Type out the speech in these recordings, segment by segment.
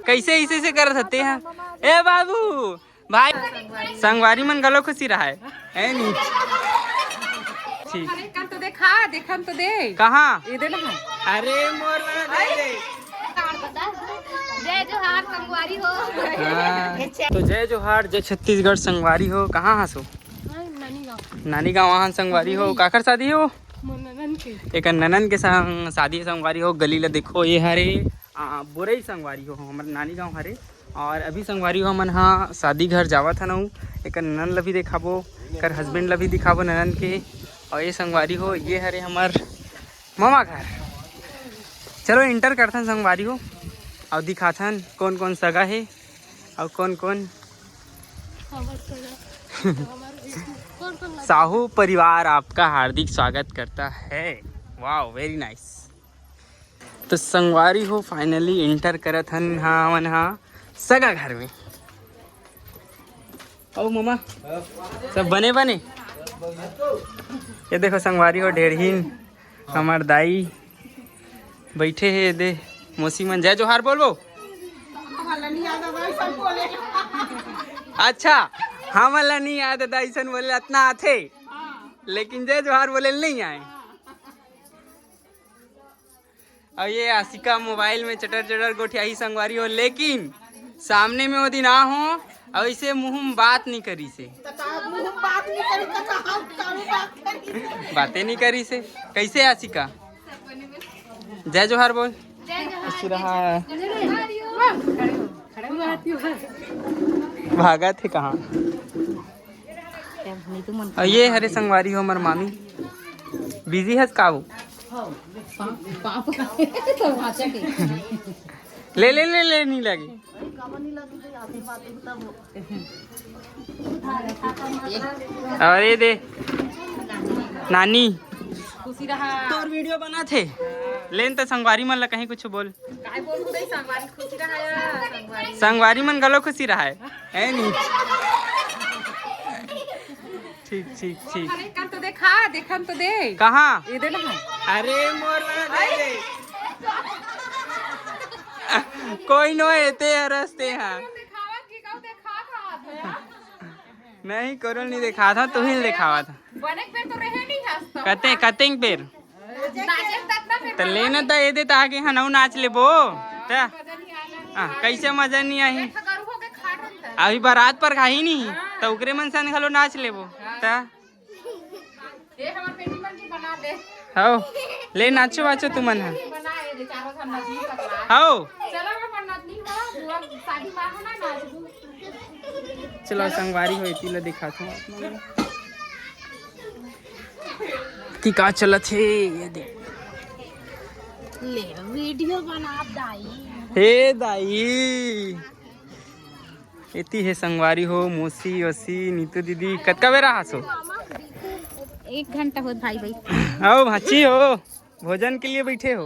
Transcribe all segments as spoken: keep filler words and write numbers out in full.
कैसे इसे से करत हते हैं? ए बाबू, भाई, संगवारी मन घलो खुशी रहाय, है नी? ठीक। अरे, कर तो देखा, देखन तो दे। कहाँ? ये दे ना। अरे मोर वाला दे दे। जय जोहार संगवारी हो। हाँ। तो जय जोहार, जय छत्तीसगढ़ संगवारी हो। कहाँ हसो? नानी गाँव। नानी गाँव, वहाँ संगवारी हो। काकर शादी हो? मोर ननन के। एक ननन के संग शादी संगवारी हो। गली ला देखो, ये हरे, आ, बोरई संगवारी हो, हमर नानी गाँव हरे। और अभी संगवारी हो, हमन हा शादी घर जावत हन, अउ एक ननन ला भी दिखाबो, कर हस्बैंड ला भी दिखाबो ननन के। और ये संगवारी हो, ये हरे हमर ममा घर। चलो एंटर करथन संगवारी हो, और दिखाथन कौन कौन सगा है और कौन कौन। साहू परिवार आपका हार्दिक स्वागत करता है। Wow, very nice. तो संगवारी हो, फाइनली एंटर करत हन हमन हा सगा घर में। अउ ममा, सब बने बने? ये देखो संगवारी हो, ढेरहीन हमर दाई बैठे हे। दे मौसी मन, जय जोहार बोलबो। अच्छा, हमन ला नहीं आदत अइसन बोले, अतना आथे, लेकिन जय जोहार बोले नहीं आए। और ये आशिका मोबाइल में चटर चटर गोठियाही संगवारी हो, लेकिन सामने में वो दिन आ हो और इसे मुंह में बात नहीं करी से। बातें नहीं करी से। कैसे आशिका? जय जोहार बोल। जय जोहार। खुशी रहा। भागत हे कहाँ? और ये हरे संगवारी हो हमर मामी। बिजी हस का वो? ले ले ले ले, नहीं लगे। अरे दे नानी, खुशी रहा। तोर वीडियो बना थे। लेन त संगवारी मन ला कहीं कुछ बोल। काय बोलबो दई, संगवारी खुशी रहा या, संगवारी। संगवारी मन घलो खुशी रहा है, है नी? ठीक, ठीक, ठीक। अरे, कर तो देखा, देखन तो दे। कहाँ? ये दे ना। अरे, मोर वाला दे दे। कोई नो एते हरसते हाँ। दिखावा कि कब देखा था आप, यार? नहीं, कोरोल नहीं देखा था, तू ही दिखावा था। बने के बेर तो रहे नहीं हंसता। कते, कतेंग बेर? नाचे तक ना फिर त लेना त ये दे त आगे हन अउ नाच लेबो। त मजा नहीं आना। हाँ, कैसे मजा नहीं आही? एक गरु होके खा रही था। अभी बारात पर खाही नहीं, त ओकरे मन सन घलो नाच लेबो। त ये हमर बेटी मन की बना दे। हौ, ले नाचो वाचो तुमन ह। बना ये दे, चारों झन नचनी पकड़ा। हौ। चलो ना, पर नचनी हो, बुआ शादी मार हो ना, नाच दू। चलो, संगवारी हो, एती ला दिखात हूँ आप मन ला। कि का चलत हे, ये दे। ले, वीडियो बना दाई। हे दाई। एती हे संगवारी हो, मौसी, ओसी, नीतू दीदी, कतका बेरा हासो? एक घंटा होत भाई, भाई। आओ भाची हो, भोजन के लिए बैठे हो।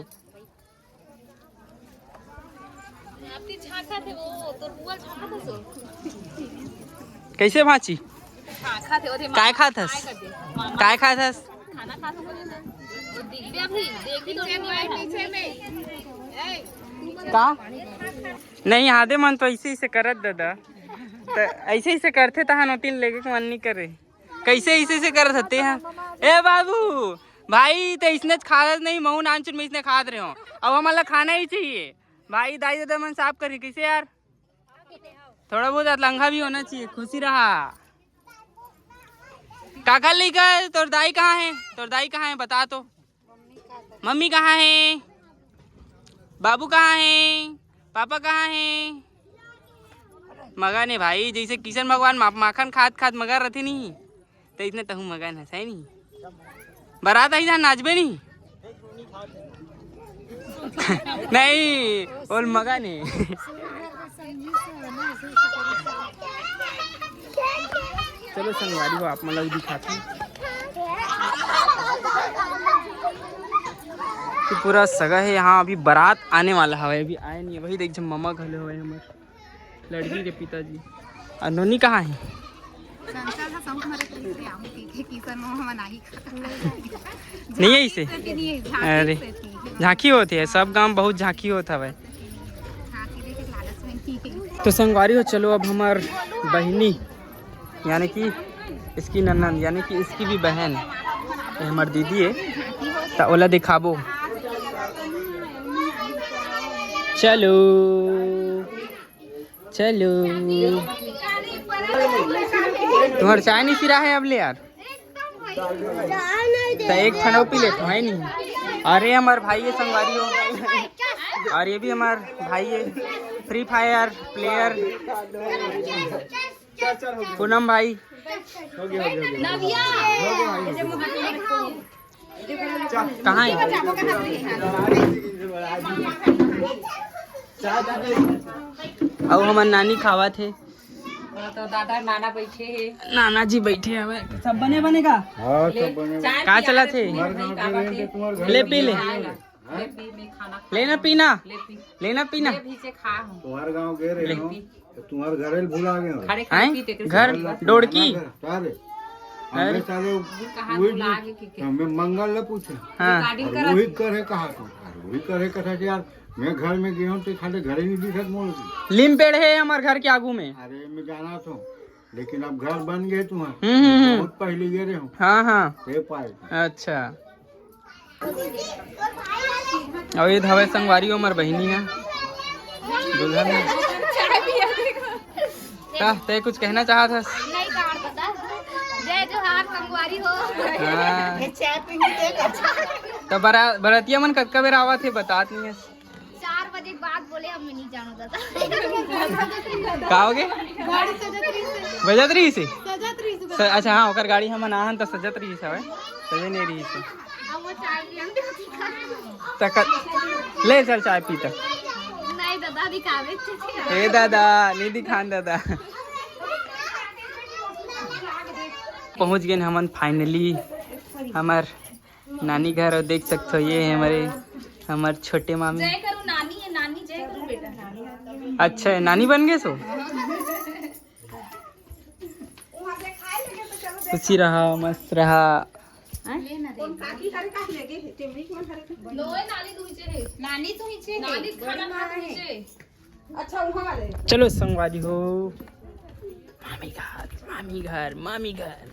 आपकी झांका थे वो, तो बुआ झांका था सो। कैसे भाची? झांका थे वो थे, काय खात हस? काय कर दे? काय खात हस? खाना खा सको ना। वो दिख भी अभी, देख भी तो नहीं है। पीछे में। का? नहीं, आदे मन तो ऐसे ऐसे करत दादा। त ऐसे ऐसे करथे तहन ओतिन लेगे के मन नहीं करे। कैसे ऐसे ऐसे करत हते हैं? ए बाबू, भाई त इसने खात नहीं, महू नानचुन में इसने खात रहे हो। अब हमन ला खाना ही चाहिए। भाई दाई दादा मन साफ करी कैसे यार? थोड़ा बहुत लंघा भी होना चाहिए। खुशी रहा। काका लेकर तोर दाई कहाँ है? तोर दाई कहाँ है बता तो। मम्मी कहाँ है? बाबू कहाँ है? पापा कहाँ है? मगन है भाई, जैसे किशन भगवान मा-, माखन खात खात मगन रथे नहीं, तो इसने तहु मगन है, सही नहीं? बारात आई था नाचबे नहीं? नहीं, ओल मगन है। चलो संगवारी हो, आप मन ला दिखाते हैं कि पूरा सगा है यहाँ। अभी बारात आने वाला हवे, अभी आए नहीं है। वही देख, जब ममा घलो हवे हमर लड़की के पिताजी। और नोनी कहाँ है? तो हमारे तरफ से आम के, के किसन वो हम नाही खाता। नहीं है इसे? झांकी से नहीं है, झांकी अरे, से थी। झांकी होती है, सब गांव बहुत झांकी होता है। झांकी देखे के लालच में की गई। तो संगवारी हो, चलो अब हमार बहिनी, यानी कि इसकी ननद, यानी कि इसकी भी बहन, ये हमार दीदी है, तो ओला दिखाबो। चलो, चलो। तुम्हार चाय नहीं सिरा है अब ले यार। तो एक ठन अउ पी लेथो, है नहीं? अरे, हमार भाई है, संगवारी हो। और ये भी हमार भाई है, फ्री फायर प्लेयर। पूनम भाई। कहाँ है? अउ हमर नानी खावत हे। तो दादा नाना बैठे हे। नाना जी बैठे हवे। सब बने बने का? हाँ, सब बने। चाय का पिया चलत हे? तुम्हारे घर के खावा रहे थे। ले पी ले। ले पी, मैं खाना खा लेना पीना। ले पी। लेना पीना। ले भी से खा हम। तुम्हारे गांव गए रहे ले। हो, तो तुम्हारे घर भुला गए हो। खड़े खड़े हैं? पी तेरे घर से। डोड़की। घर, अरे। अरे। हमें साले कहाँ वही भुला गए कि के? हमें मंगल ले पूछे। हाँ। रिकॉर्डिंग अरे करा वही थी। करे कहा तू? अरे वही करे कहा कि यार, मैं घर में गया हूँ तो खाली घर ही नहीं दिखत मोल की। लीम पेड़ है हमारे घर के आगू में। अरे मैं जाना तो, लेकिन अब घर बन गए तुम्हारे। हम्म, हम्म, हम्म। बहुत पहले गए रहे हूँ। हाँ, हाँ। ये पाए। अच्छा। अउ ये हवे संगवारी हो, हमर बहिनी है, दुल्हन है। का, ते कुछ कहना चाहत हस? नहीं, का बता। जय जोहार, संगवारी हो। हाँ। तो बरा-, बरतिया मन कतका बेर आवत हे, बतात नहीं है। चार बजे के बाद बोले, हम नहीं जानो दादा। का हो गे? गाड़ी सजत रही से। बजत रही से? सजत रही से। स-, अच्छा, हाँ, ओकर गाड़ी हमन आहन त सजत रही से, सजे नहीं रही से। अब वो चाय पियन। त क-, ले चल चाय पी त। नहीं दादा, दिखावे। ए दादा, नहीं दिखान दादा। पहुंच गए हमन finally हमर नानी घर, अउ देख सकथो, ये है हमारे, हमर छोटे मामी। जय करो नानी, ये नानी जय करो बेटा। अच्छा है, नानी बन गए सो। खुशी रहा, मस्त रहा। ले ना रे। नानी तो नीचे है। नानी तो नीचे है। नानी खाना खा नीचे। अच्छा, वहाँ वाले। चलो संगवारी हो, मामी घर, मामी घर, मामी घर।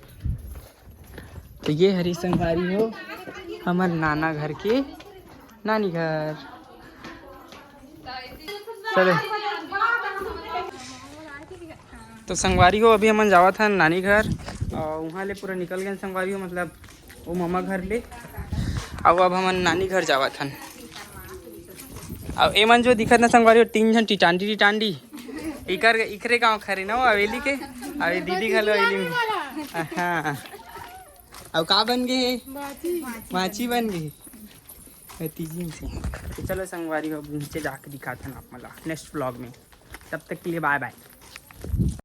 तो ये हरी संगवारी हो, हमर नाना घर के नानी घर। चलो। तो संगवारी हो, अभी हमन जावत हन नानी घर, और वहाँ ले पूरा निकल गए संगवारी हो, मतलब वो ममा घर ले। अब, अब हमन नानी घर जावत हन। अब एमन जो दिखत ना संगवारी हो, तीन झन टिटांडी, टिटांडी। इकर, इकरे गांव खरे ना वो हवेली के। अब ये दीदी घलो हवेली में। हाँ। अब का बन गए हे? माची। माची बन गए हे। भतीजिन से। तो चलो संगवारी हो, अब नीचे जाके दिखात हन आप मन ला next vlog में। तब तक के लिए bye bye।